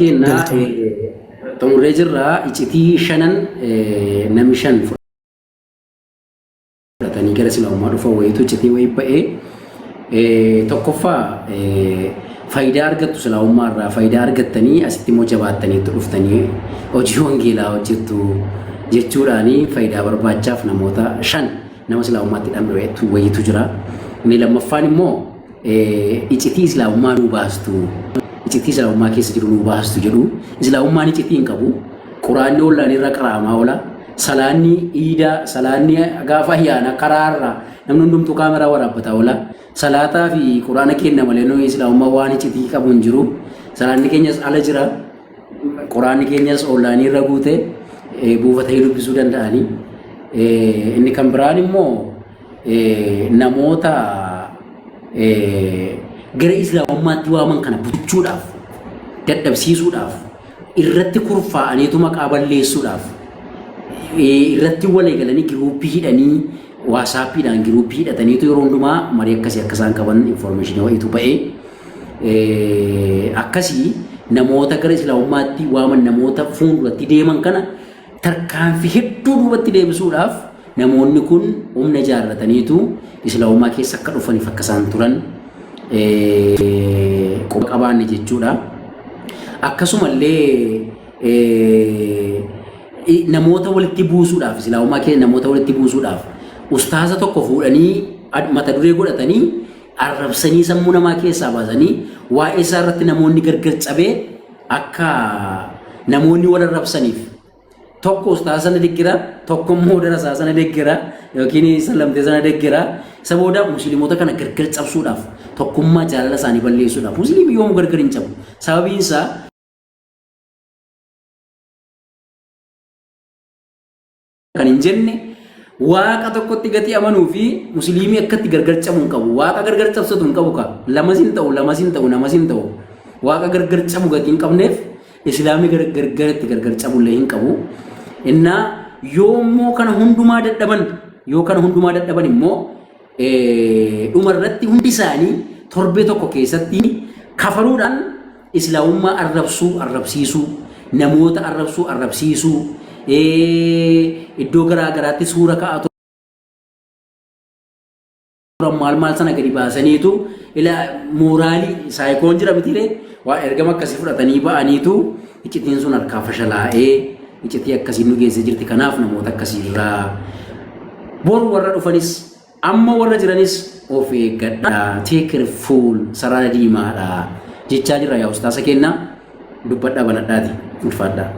Keenna Galatoomaa. xumurree jirra. Iccitii shanan namni shan fudhatanii gara islaamummaa dhufan wayiitu iccitii wayii ba'ee. Tokkoffaa, faayidaa argattu islaamummaa irraa, faayidaa argattanii asitti immoo jabaattanii itti dhuftanii hojii wangeelaa hojjettu jechuudhaani faayidaa barbaachaaf namoota shan nama islaamummaatti dhamdha'etu wayiitu jira. Inni lammaffaan immoo icitii islaamummaa nuu baastu, icitii islaamummaa keessa jiru nuu baastu jedhu. Islaamummaan icitii hin qabu. Quraanni ollaan irra qara'amaa oola. Salaanni iidaa, salaanni gaafa ayyaana karaarra namni hundumtuu kaameraa waraabbataa oola. Salaataa fi quraana kenna malee nuyi islaamummaa waan icitii qabu hin jiru. Salaanni keenyas ala jira. Quraanni keenyas ollaanii irra guute buufatanii dubbisuu danda'anii. Inni kan biraan immoo namoota gara islaamummaatti waaman kana butuchuudhaaf, dadhabsiisuudhaaf, irratti kurfaa'aniitu maqaa balleessuudhaaf irratti waliigalanii giruuppii hidhanii, waasaappiidhaan giruuppii hidhataniitu yeroo hundumaa marii akkasii akka isaan qaban infoormeeshinii wayiitu ba'ee. Akkasii namoota gara islaamummaatti waaman, namoota fuulduratti deeman kana tarkaanfii hedduu duubatti deebisuudhaaf namoonni kun humna ijaarrataniitu islaamummaa keessa akka dhufaniif akka isaan turan quba qabaanne jechuudha. Akkasumallee namoota walitti buusuudhaaf, islaamummaa keessa namoota walitti buusuudhaaf, ustaaza tokko fuudhanii mata duree godhatanii arrabsanii sammuu namaa keessaa baasanii waa'ee isaa irratti namoonni gargar cabee akka namoonni wal arrabsaniif, tokko ustaaza sana deeggira, tokko immoo darasaa sana deeggira yookiin sallamtee sana deeggira. Isa booda musliimota kana gargar cabsuudhaaf, tokkummaa jaalala isaanii balleessuudhaaf. Musliimii yoomuu gargar hin cabu, sababiin isaa kan hin jenne waaqa tokkotti gatii amanuu fi musliimii akkatti gargar cabuu hin qabu. Waaqa gargar cabsatu hin qabu ka. Lamas hin ta'u, lamas hin ta'u, namas hin ta'u. Waaqa gargar cabu gatii hin qabneef islaamii gargaritti gargar cabullee hin qabu. Innaa yoommoo kana hundumaa dadhaban, yoo kana hundumaa dadhaban immoo dhuma irratti hundi isaanii torbee tokko keessatti kafaruudhaan islaamummaa arrabsuu, arrabsiisuu, namoota arrabsuu, arrabsiisuu, iddoo garaa garaatti suura ka'aa turan maal maal sana gadi baasaniitu ila mooraalii saayikoon jira mitiilee waan ergama akkasii fudhatanii ba'aniitu iccitiin sun harkaa fashalaa'ee iccitii akkasii nu geessee jirti. Kanaaf namoota akkasiirraa boru warra dhufanis amma warra jiranis of eeggadhaa, take careful, sarara diimaadha jechaa jirra. Yaa ustaasa kennaa, dubbadhaa, banadhaati, ulfaadhaa.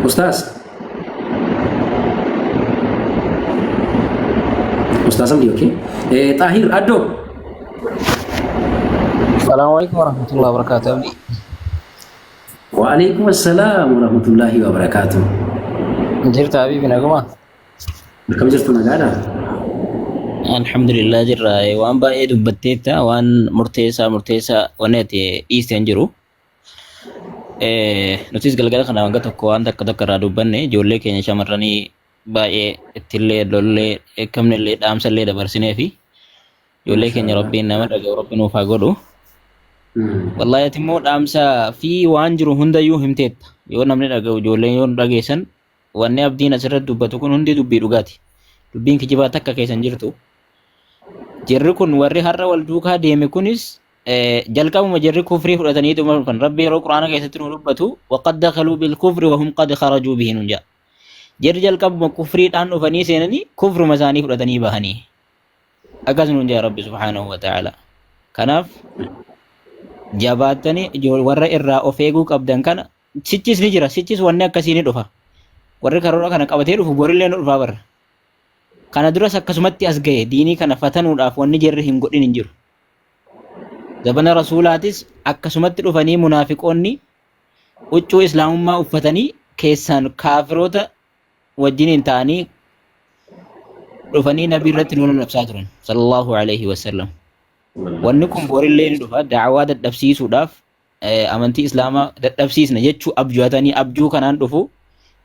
Ustaas. Ustaas Abdii, okay. Xaahir Addoo. Assalamu alaikum warahmatullahi wabarakatuh. Abdi. Wa alaikum assalam wa rahmatullahi wa barakatuh. Jirta Habibi, naguma? Akkam jirtu, nagaadha? Alhamdulillah jirra. Waan baay'ee dubbatteetta, waan murteessaa murteessaa wanni ati dhiiste hin jiru. Nutis galgala kana hanga tokko waan takka tokko irraa dubbanne, ijoollee keenya shamarranii baay'ee ittillee lollee eekkamnillee dhaamsallee dabarsinee fi ijoollee keenya Rabbiin nama dhaga'u Rabbi nuuf haa godhu. Wallaahi ati immoo dhaamsa fi waan jiru hundayyuu himteetta. Yoo namni dhaga'u, ijoolleen yoo nu dhageessan, wanni abdiin asirratti dubbatu kun hundi dubbii dhugaati. Dubbiin kijibaa takka keessa hin jirtu. Jarri kun warri har'a wal duukaa deeme kunis jalqabuma jarri kufrii fudhatanii dhuma dhufan. Rabbi yeroo Quraana keessatti nu dubbatu waqad dakaluu bil kufri wa hum qad kharajuu bihi nun jedha. Jarri jalqabuma kufriidhaan dhufanii seenanii kufruma isaanii fudhatanii bahanii. Akkas nuun jedha Rabbi subhaanahu wa ta'ala. Kanaaf jabaattanii warra irraa of eeguu qabdan kana sichis ni jira, sichis wanni akkasii ni dhufa. Warri karoora kana qabatee dhufu borillee ni dhufaa barra. Kana duras akkasumatti as gahe diinii kana fatanuudhaaf wanni jarri hin godhin hin jiru. Zabana rasuulaatis akkasumatti dhufanii munaafiqoonni huccuu islaamummaa uffatanii keessaan kaafiroota wajjiniin ta'anii dhufanii nabii irratti lola labsaa turan sallallahu alaihi wasallam. Wanni kun borillee ni dhufa, da'awaa dadhabsiisuudhaaf, amantii islaamaa dadhabsiisna jechuu abju'atanii abjuu kanaan dhufu.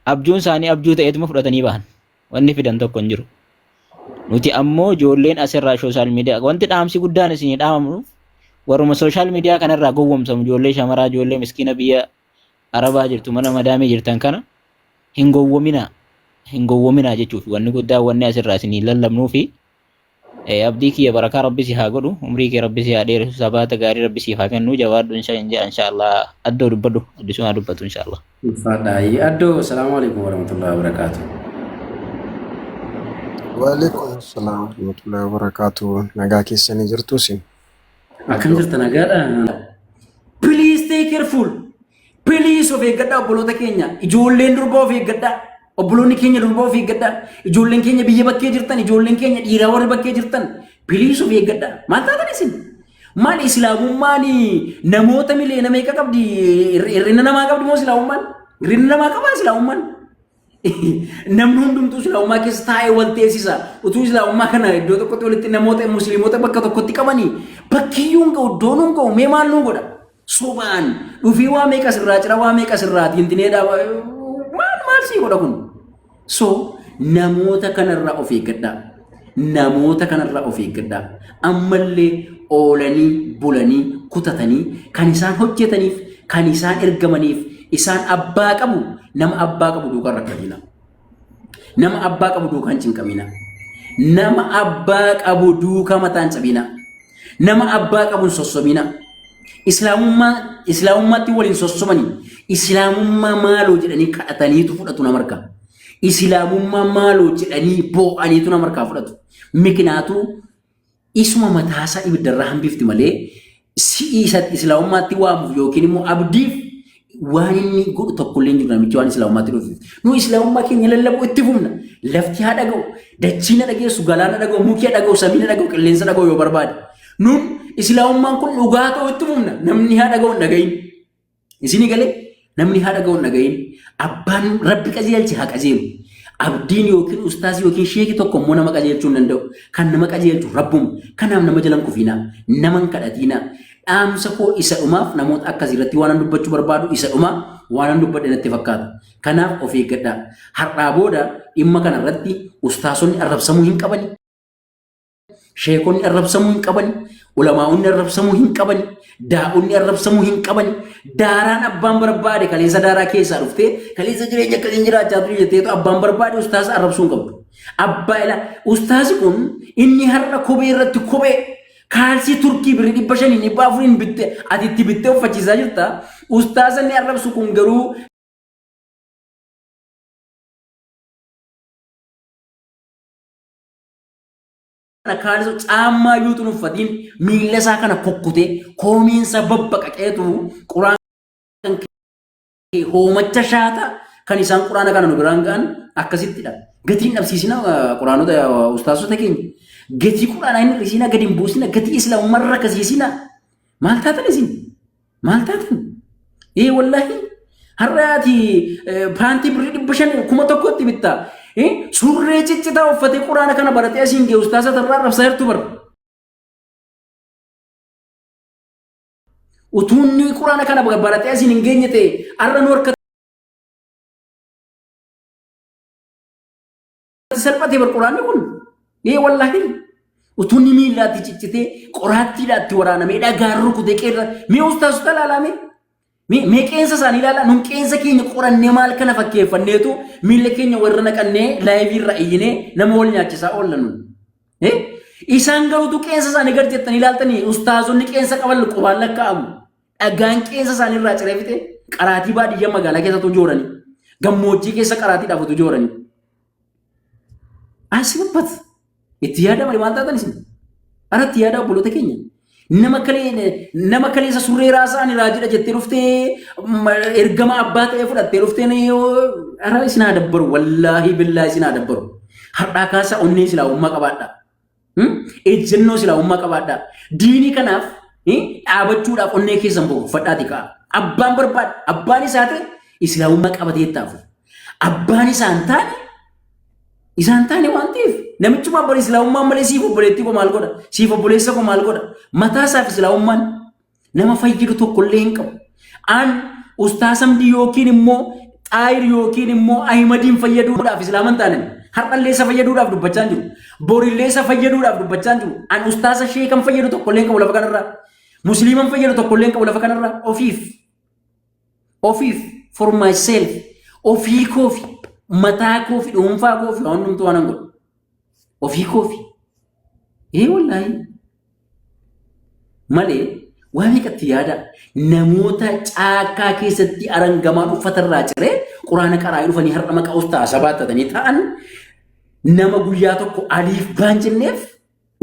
Abjuun isaanii abjuu ta'eetuma fudhatanii bahan. Wanni fidan tokko hin jiru. Nuti ammoo ijoolleen asirraa sooshaal miidiyaa wanti dhaamsi guddaan isinii dhaamamu warruma sooshaal miidiyaa kanarraa gowwomsamu ijoollee shamaraa ijoollee miskiina biyya arabaa jirtu mana madaamii jirtan kana hin gowwominaa hin gowwominaa jechuuf wanni guddaan wanni asirraa isinii lallabnuu fi abdii kiyya barakaa rabbi si haa godhu umrii kee rabbi si haa dheeressu sabaata gaarii rabbi siif haa kennu jabaadhu insha insha insha Allah addoo dubbadhu addisuu haa dubbatu insha Allah. Ulfaadha. Addoo, salaamu alaikum warahmatullahi wabarakatuh. Waalaikum assalam warahmatullahi wabarakatuh. Nagaa keessanii jirtu isin? Akkam Addoo. jirta, nagaadha? Please take careful. Please of eeggadhaa, obboloota keenya. Ijoolleen durbaa of eeggadhaa. Obboloonni keenya durbaa of eeggadhaa. Ijoolleen keenya biyya bakkee jirtan, ijoolleen keenya dhiiraa warri bakkee jirtan. Please of eeggadhaa. Maal taatan isin? Maal islaamummaan namoota miliyoona meeqa qabdi? Hir'ina namaa qabdi moo islaamummaan? Hir'ina namaa qabaa islaamummaan? Namni hundumtuu islaamummaa keessa taa'ee wal teessisa. Utuu islaamummaa kana iddoo tokkotti walitti namoota musliimota bakka tokkotti qabanii bakkiyyuu hin ga'u, iddoon hin ga'u, mee maal nuu godha? Sobaan dhufii waa meeqa sirraa cira, waa meeqa sirraa tintineedha, maal maal sii godha kun? So namoota kanarraa of eeggadhaa. Namoota kanarraa of eeggadhaa. Ammallee oolanii bulanii kutatanii kan isaan hojjetaniif kan isaan ergamaniif isaan abbaa qabu, nama abbaa qabu duukaan rakkatina. Nama abbaa qabu duukaan cinqamina. Nama abbaa qabu duukaa mataan cabina. Nama abbaa qabuun sossobina. Islaamummaa islaamummaatti waliin sossobanii islaamummaa maaloo jedhanii kadhataniitu fudhatu nama harkaa. Islaamummaa maaloo jedhanii boo'aniitu nama harkaa fudhatu. Mikinaatu isuma mataasaa ibiddarraa hambifti malee si'ii isa islaamummaatti waamuuf yookiin immoo abdiif waan inni godhu tokkollee hin jiru namichi waan islaamummaatti dhufuuf. Nu islaamummaa keenya lallabuu itti fufna. Lafti haa dhaga'u, dachiin haa dhageessu, galaana dhaga'u, muki haa dhaga'u, samiin haa dhaga'u, qilleensa dhaga'u yoo barbaade. Nun islaamummaan kun dhugaa ta'uu itti fufna. Namni haa dhaga'u hin dhaga'iin. Isinii galee, namni haa dhaga'u hin dhaga'iin. Abbaan rabbi qajeelche haa qajeelu. Abdiin yookiin ustaazii yookiin sheekii tokko immoo nama qajeelchuu hin danda'u. Kan nama qajeelchu rabbuma. Kanaaf nama jalan kufiinaa. Nama hin kadhatiinaa. Dhaamsa koo isa dhumaaf namoota akkasii irratti waan an dubbachuu barbaadu isa dhumaa waan an dubbadhe natti fakkaata. Kanaaf of eeggadhaa. Har'aa booda dhimma kana irratti ustaasonni arrabsamuu hin qabani. Sheekonni arrabsamuu hin qabani. Ulamaa'onni arrabsamuu hin qabani. Daa'onni arrabsamuu hin qabani. Daaraan abbaan barbaade kaleessa daaraa keessaa dhuftee kaleessa jireenya akkasiin jiraachaa ture jetteetu abbaan barbaade ustaasa arrabsuu hin qabdu. Abbaa ila ustaasi kun inni har'a kophee irratti kophee kaalsii Turkii birrii 500n 400n bitte ati itti bittee uffachiisaa jirta. Ustaasa inni arrabsu kun garuu kana kaalsii caammaa yuutuun uffatiin miila isaa kana kukkutee koomiinsa babbaqaqeetu quraan kan kee hoomacha shaata kan isaan quraana kana nu biraan ga'an akkasittidha. Gatiin dhabsiisina quraanota ustaasota keenya. Gatii quraanaa hin hir'isina, gadi hin buusina, gatii islaamummaa irra kasiisina. Maal taatan isin? Maal taatan? Ee wallaahi har'a ati paantii birrii 500 1000tti bitta. Surree ciccitaa uffatee quraana kana baratee asiin ga'e ustaasa tarraa arrabsaa jirtu bara. Utuu inni quraana kana baratee asiin hin geenye ta'e har'a nu harka salphate bar quraanni kun. Ee wallaahi utuu inni miillaatti ciccitee qoraattiidhaatti waraanamee dhagaan rukutee qeerra mee ustaasota ilaalaa mee mee qeensa isaanii ilaalaa. Nun qeensa keenya qorannee maal kana fakkeeffanneetu miilla keenya warra naqannee laayivii irra iyyinee nama wal nyaachisaa oolla nun. Isaan garuutu qeensa isaanii gad jettanii ilaaltanii ustaazonni qeensa qaban qubaan lakkaa'amu. Dhagaan qeensa isaanii irraa ciree fixe qaraatii baadiyyaa magaalaa keessattuu jooranii. Gammoojjii keessa qaraatiidhaaf utuu jooranii. Asibbat itti yaada malee maal taatan isin? Ara itti yaada, obboloota keenya. Nama kalee nama kaleessa surree raasaa ani raajidha jettee dhuftee ergama abbaa ta'ee fudhattee dhuftee ara isin haa dabbaru, wallaahi billaahi isin haa dabbaru. Har'aa kaasaa onnee islaamummaa qabaadhaa. Ejjennoo islaamummaa qabaadhaa. Diinii kanaaf dhaabachuudhaaf onnee keessan boqofadhaati ka'a. Abbaan barbaade abbaan isaa ta'e islaamummaa qabatee itti. Abbaan isaan taane isaan taane waan ta'eef namichuma bara islaamummaan malee siif obboleettii koo maal godha? Siif obboleessa koo maal godha? Mataa isaaf islaamummaan nama fayyadu tokkollee hin qabu. An ustaas Hamdii yookiin immoo Xaayir yookiin immoo Ahimadiin fayyaduudhaaf Islaama hin taanen. Har'allee isa fayyaduudhaaf dubbachaa hin jiru. Borillee isa fayyaduudhaaf dubbachaa hin jiru. An ustaasa sheekan fayyadu tokkollee hin qabu lafa kanarraa. Musliiman fayyadu tokkollee hin qabu lafa kanarraa. Ofiif. Ofiif. For myself. Ofii koofi. Mataa koofi. Dhuunfaa koofi. Waan hundumtuu waan hin godhu. Ofii koofi. Ee wallaahi. Malee waa meeqatti yaada namoota caakkaa keessatti arangamaan uffata irraa ciree quraana qaraa'ee dhufanii har'a maqaa ustaasa baattatanii ta'an nama guyyaa tokko aliif baan jenneef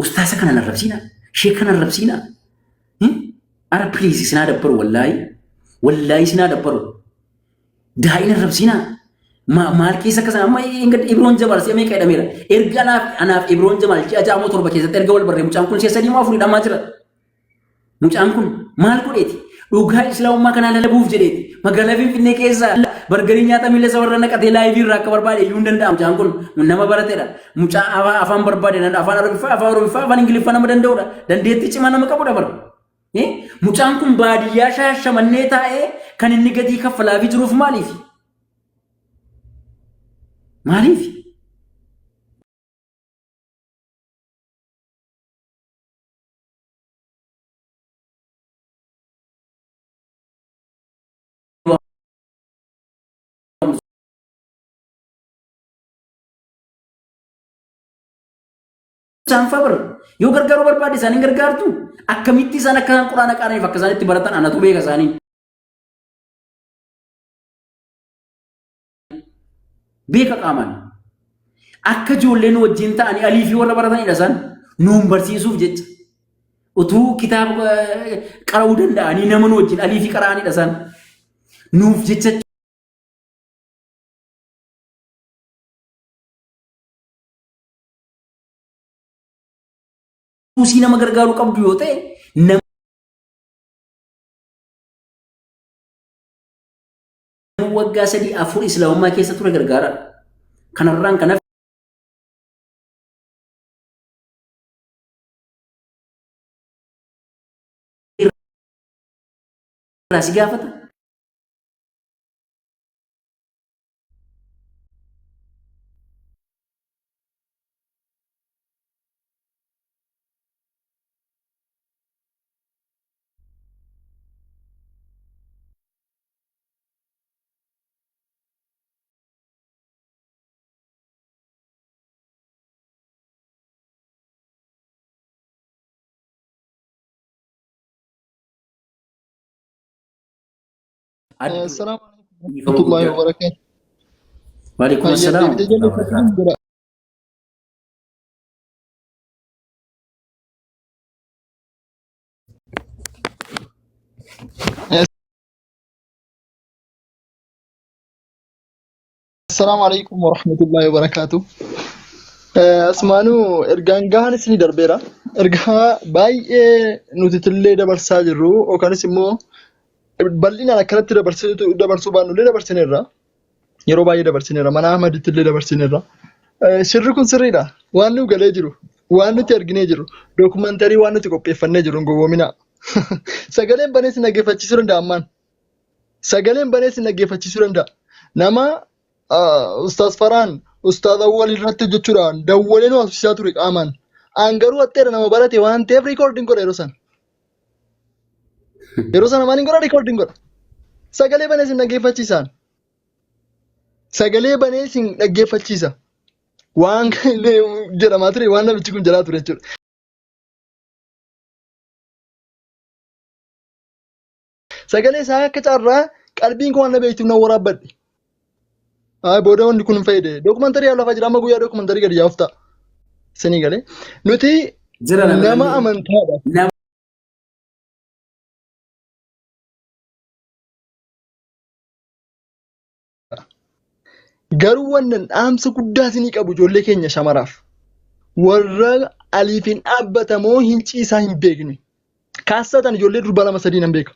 ustaasa kana hin arrabsiina sheek kana hin arrabsiina. Ara please isinaa dabbaru wallaahi wallaahi isinaa dabbaru. Daa'ina arrabsiinaa. Maal keessa akka sana amma Ibroon Jamaal si'a meeqa hidhameera. Erga anaaf Ibroon Jamaal ji'a 6 moo 7 keessatti erga wal barree mucaan kun si'a 3 moo 4 hidhamaa jira. Mucaan kun maal godheeti? Dhugaa Islaamummaa kanaa lalabuuf jedheeti. Magaalaa Finfinnee keessa bargarii nyaata miila isa warra naqatee laayivii irraa akka barbaade iyyuu hin danda'a. Mucaan kun nama baratedha. Mucaa afaan barbaade afaan Arabiffaa, afaan Oromiffaa, afaan Ingiliffaa nama danda'udha. Dandeettii cimaa nama qabudha bara. Mucaan kun baadiyyaa shaashamannee taa'ee kan inni gatii kaffalaafii jiruuf maaliif? Maaliif? Isaan fa'a bara yoo gargaaruu barbaadde isaan hin gargaartu akkamitti isaan akka isaan quraana qaaraniif akka isaan itti baratan anatu beeka isaaniin. Beeka qaamaan. Akka ijoolleen wajjin ta'anii alii fi warra baratanidha isaan nuun barsiisuuf jecha. Utuu kitaaba qara'uu danda'anii nama nu wajjin alii fi qara'anidha isaan. Nuuf jecha Suusii nama gargaaruu qabdu yoo ta'e nama waggaa 3 4 islaamummaa keessa ture gargaara. Kanarraan kan hafe irraa si gaafata. Addu Assalamu alaikum dhiifama warahmatullahi guddaa. wabarakatuh. Waalaikum Fayyaa assalaam deebitee warahmatullahi jalli wabarakaatuh. godha. Assalaamu alaikum warahmatullahi wabarakatuh. Asmaanuu ergaan gahaan isinii darbeera. Ergaa baay'ee nuti illee dabarsaa jirru yookaanis immoo bal'inaan akkanatti dabarsuu baannu illee dabarsineerra. Yeroo baay'ee dabarsineerra. Mana Ahmaditti illee dabarsineerra. Sirri kun sirriidha. Waan nu galee jiru, waan nuti arginee jiru, dookumantarii waan nuti qopheeffannee jiru hin gowwoominaa. Sagaleen banee si dhaggeeffachiisuu danda'a ammaan. Sagaleen banee si dhaggeeffachiisuu danda'a. Nama Ustaaz Farhaan, Ustaaz Awwal irratti hojjechuudhaan dawwalee nu haasofsiisaa ture qaamaan. An garuu atteera nama barate waan ta'eef riikoordiin godha yeroo sana. Yeroo sana maaliin godha riikoordiin godha. Sagalee banee sin dhaggeeffachiisaan. Sagalee banee sin dhaggeeffachiisa. Waan jedhamaa ture waan namichi kun jedhaa ture jechuudha. Sagalee isaa akka carraa qalbiin koo waan na beektuuf nan waraabbadhe. Haa booda wanti kun hin fayyade. Dookumantarii lafa jira amma guyyaa dookumantarii gadi yaa'uuf ta'a. Isinii galee. Nuti Jira nama nama namni amantaadha. nama Garuu wannan dhaamsa guddaa isinii qabu ijoollee keenya shamaraaf. Warra aliif hin dhaabbatamoo hin ciisaa hin beekne. Kaassatan ijoollee durbaa lama sadii nan beeka.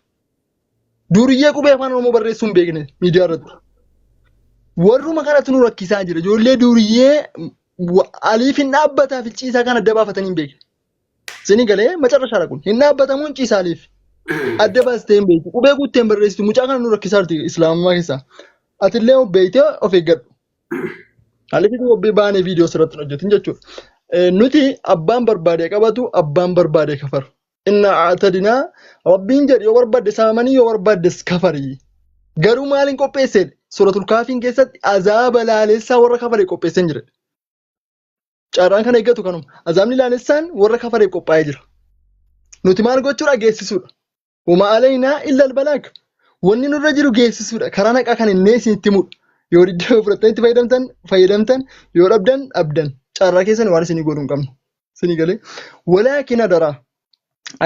Duriyyee qubee afaan Oromoo barreessuu hin beekne miidiyaa irratti. Warruma kanatu nu rakkisaa jira. Ijoollee duriyyee aliif hin dhaabbataa fi ciisaa kana adda baafatanii hin beekne. Isinii galee macarrashaadha kun. Hin dhaabbatamu hin ciisaa aliif. Adda baastee hin beektu. Qubee guuttee hin barreessitu. Mucaa kana nu rakkisaa jirti Islaamummaa keessaa. Atillee of beeytee of eeggadhu. Maaliif obbii baanee viidiyoo sirratti hin hojjetin jechuudha. Nuti abbaan barbaade qabatu abbaan barbaade kafaru. Inna a'tadinaa rabbiin jedhe yoo barbaadde saamanii yoo barbaaddes kafarii. Garuu maaliin qopheesse? Suuratul Kaafiin keessatti azaaba laalessaa warra kafare qopheesseen jira. Carraan kana eeggatu kanuma. Azaabni laalessaan warra kafareef qophaa'ee jira. Nuti maal gochuudha? Geessisuudha. Wama alaynaa illa albalaag. Wanni nurra jiru geessisuudha. Karaa haqaa kan inni isinitti himudha. Yoo diddee fudhattanii itti fayyadamtan fayyadamtan yoo dhabdan dhabdan. Carraa keessan waan isinii godhuu hin qabnu. Isinii galee. Walaakin adaraa.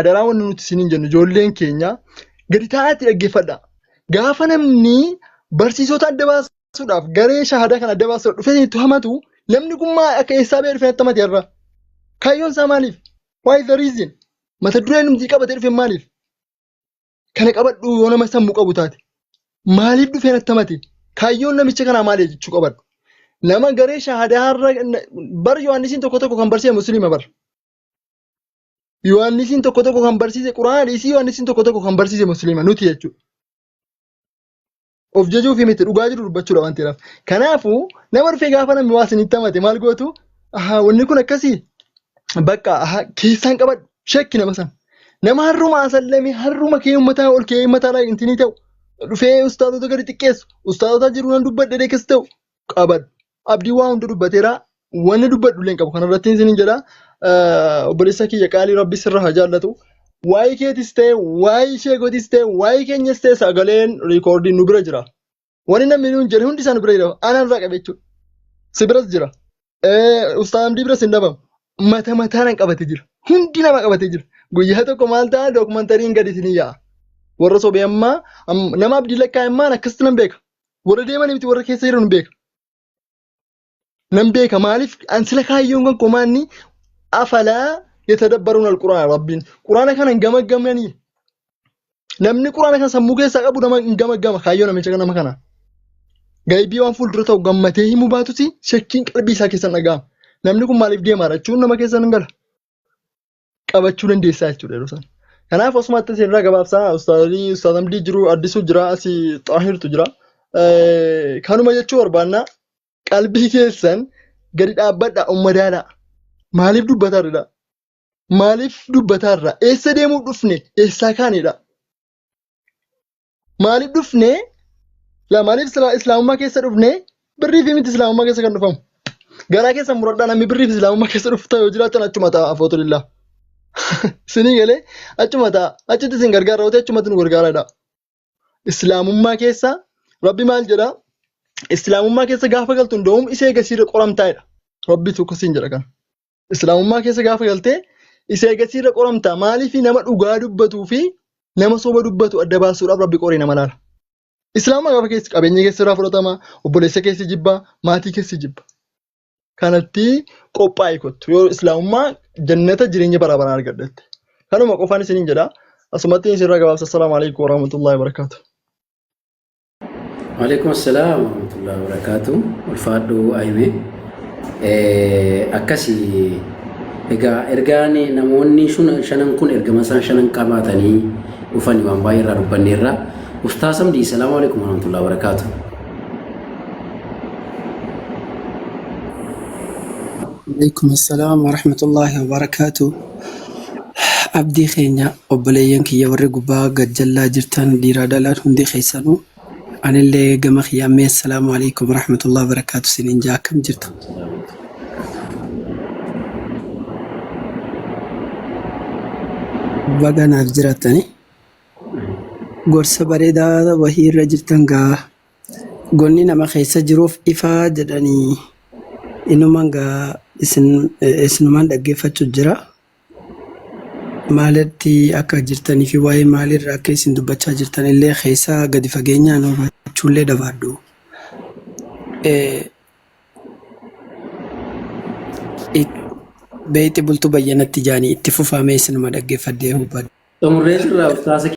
Adaraa wanni nuti isiniin jennu ijoolleen keenya gadi taa'aatti dhaggeeffadha. Gaafa namni barsiisota adda baasuudhaaf garee shahadaa kan adda baasuudhaaf dhufee isinitti hamatu namni kun maa akka eessaa ba'ee dhufee natti hamate har'a? Kaayyoon isaa maaliif? Why is the reason? Mata dureen nuti qabatee dhufe maaliif? Kana qabadhu yoo nama sammuu qabu taate. Maaliif dhufee natti hamate? Kaayyoon namicha kanaa maali jechuu qabadhu. Nama garee shahadaa har'a bar Yohaannisiin tokko tokko kan barsiise musliima bar. Yohaannisiin tokko tokko kan barsiise Quraana dhiisii Yohaannisiin tokko tokko kan barsiise musliima nuti jechuudha. Of jajuu fi miti dhugaa jiru dubbachuudha waan ta'eef. Kanaafuu nama dhufee gaafa namni waa isinitti hamate maal gootu? Ahaa wanni kun akkasii bakka ahaa keessaan qabadhu shakki nama sana. Nama harruma asallamee harruma kee uummataa ol kee uummataa intinii ta'u dhufee ustaazota gadi xiqqeessu ustaazota jiru nan dubbadhe deekes ta'u qabadhu. Abdii waa hunda dubbateera wanni dubbadhu illee hin qabu kanarratti isinin jedha obboleessa kiyya qaalii rabbi sirra haa jaallatu. Waa'ee keetis ta'e waa'ee sheekotis ta'e waa'ee keenyas ta'e sagaleen riikoordiin nu bira jira. Wanni namni nuun jedhe hundi isaa nu bira jira. Anaan irraa qabe jechuudha. Si biras jira. Ustaaz Abdii biras hin dhabamu. Mata mataan qabate jira. Hundi nama qabate jira. Guyyaa tokko maal ta'a dookumantariin gadi isinii yaa'a. Warra sobee ammaa nama abdii lakkaa'e akkasitti nan beeka. Warra deeman miti warra keessa jiran beeka. Nan beeka maaliif an sila kaayyoon kan komaanni afalaa yatadabbaruun alquraana rabbiin quraana kana hin gamaggamanii namni quraana kana sammuu keessaa qabu nama hin gamaggama kaayyoo namicha nama kana. Gaybii waan fuuldura ta'u gammatee himuu baatusi shakkiin qalbii isaa keessan dhaga'ama. Namni kun maaliif deemaa jechuun nama keessan hin gala. Qabachuu dandeessaa jechuudha yeroo sana. Kanaaf osumatti isinirraa gabaabsaa ustaazii ustaaz Amdii jiru Addisuu jira asii Xaahirtu jira. Kanuma jechuu barbaanna qalbii keessan gadi dhaabbadha ummadaadha. Maaliif dubbataarra? Maaliif dubbataarra? Eessa deemuu dhufne? Eessaa kaanedha? Maaliif dhufne? Laa maaliif islaamummaa keessa dhufne? Birrii fi miti islaamummaa keessa kan dhufamu. Garaa keessa muradhaa namni birrii fi islaamummaa keessa dhufta yoo jiraatan achuma ta'a afootulillah. Isinii galee achuma ta'a. Achitti isin gargaara yoo ta'e achumatti nu gargaaraadha. Islaamummaa keessa Rabbi maal jedha? Islaamummaa keessa gaafa galtu hundoom isee gasiirra qoramtaa'edha. Rabbi tokko siin jedha kana. Islaamummaa keessa gaafa galtee isa eegasiirra qoramta. Maaliif nama dhugaa dubbatuu fi nama soba dubbatu adda baasuudhaaf Rabbi qoree nama laala. Islaamummaa gaafa keessa qabeenya keessa irraa fudhatama, obboleessa keessa jibba, maatii keessa jibba. Kanatti qophaa'e kottu. Yoo islaamummaa jannata jireenya bara baraan argadhette. Kanuma qofaan isiniin jedha. Asumatti isinirraa gabaabsa. Assalaamu alaikum warahmatullahi wabarakatuh. Waalaikum assalam warahmatullahi wabarakatuh. Ulfaadhu Ayime. Akkasi egaa ergaan namoonni shanan kun ergama isaan shanan qabaatanii dhufanii waan baay'ee irraa dubbanneerra. Ustaaz Hamdii, salaamu alaikum warahmatullahi wabarakatuh. Alaikum assalam wa rahmatullahi wa barakatuh. Abdii keenya obboleeyyan kiyya warri gubbaa gajjallaa jirtan dhiiraa dhalaan hundi keessanuu anillee gama kiyyaan mee assalaamu alaikum wa rahmatullahi wa barakatuh isiniin jaa akkam jirtu. Baga naaf jiraattani. Gorsa bareedaa wahii irra jirtan gaa gonni nama keessa jiruuf ifaa jedhanii inuman gaa isin isinumaan dhaggeeffachuu jira. Maalitti akka jirtanii fi waa'ee maalirra akka isin dubbachaa jirtan illee keessaa gadi fageenyaan hubachuullee dhabaadhu. Beeyti bultuu bayyanatti jaanii itti fufaamee isinuma dhaggeeffadhee hubadhu. Xumurree jirra ustaaza.